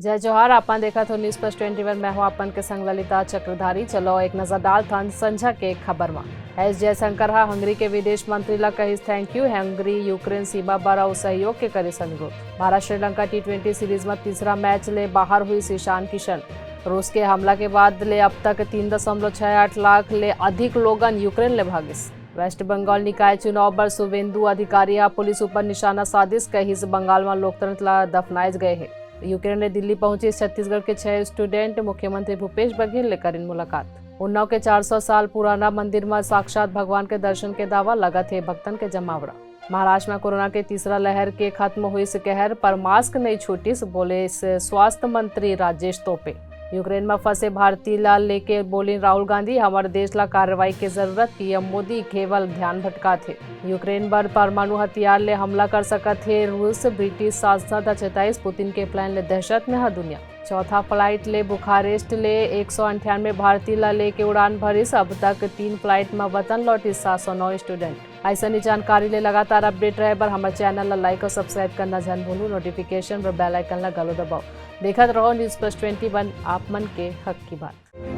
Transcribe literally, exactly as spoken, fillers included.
जय जोहार, आपन देखत हो News Plus Twenty One, मैं हूं आपन के संग ललिता चक्रधारी। चलो एक नजर डालथन संझा के खबर म। एस जयशंकर ह हंगरी के विदेश मंत्री ला कहिस thank you, हंगरी यूक्रेन सीमा बर अउ सहयोग के करिस अनुरोध। Bharat Sri Lanka T twenty series म तीसरा मैच ले बाहर हुइस ईशान किशन। रूस के हमला के बाद ले अब तक तीन दशमलव छह आठ लाख ले अधिक लोगन यूक्रेन ले भागिस। वेस्ट बंगाल निकाय चुनाव बर सुवेंदु अधिकारी ह पुलिस ऊपर निशाना साधिस, कहिस बंगाल म लोकतंत्र ला दफनाए गए हे। यूक्रेन ले दिल्ली पहुंचिस छत्तीसगढ़ के छह स्टूडेंट, मुख्यमंत्री भूपेश बघेल ले करिन मुलाकात। उन्नाव के चार सौ साल पुराना मंदिर म साक्षात भगवान के दर्शन के दावा, लगत हे भक्तन के जमावड़ा। महाराष्ट्र म कोरोना के तीसरा लहर के खत्म हुइस कहर, पर मास्क नइ छूटिस, बोलिस स्वास्थ्य मंत्री राजेश तोपे। यूक्रेन म फंसे भारतीय ला लेके बोलिन राहुल गांधी, हमर देश ला कार्रवाई के जरूरत, पीएम मोदी केवल ध्यान भटकात हे। यूक्रेन बर परमाणु हथियार ले हमला कर सकत हे रूस, ब्रिटिश सांसद ह चेताइस, पुतिन के प्लान ले दहशत में ह दुनिया। चौथा फ्लाइट ले बुखारेस्ट ले एक सौ अंठानवे भारतीय ला लेके उड़ान भरिस, अब तक तीन फ्लाइट म वतन लौटिस सात सौ नौ स्टूडेंट। अइसने जानकारी ले लगातार अपडेट रहे बर हमर चैनल ला लाइक अउ सब्सक्राइब करना झन भूलू। नोटिफिकेशन बर बेल आइकन ला घलो दबाओ। देखत रहो News Plus Twenty One, आप मन के हक की बात।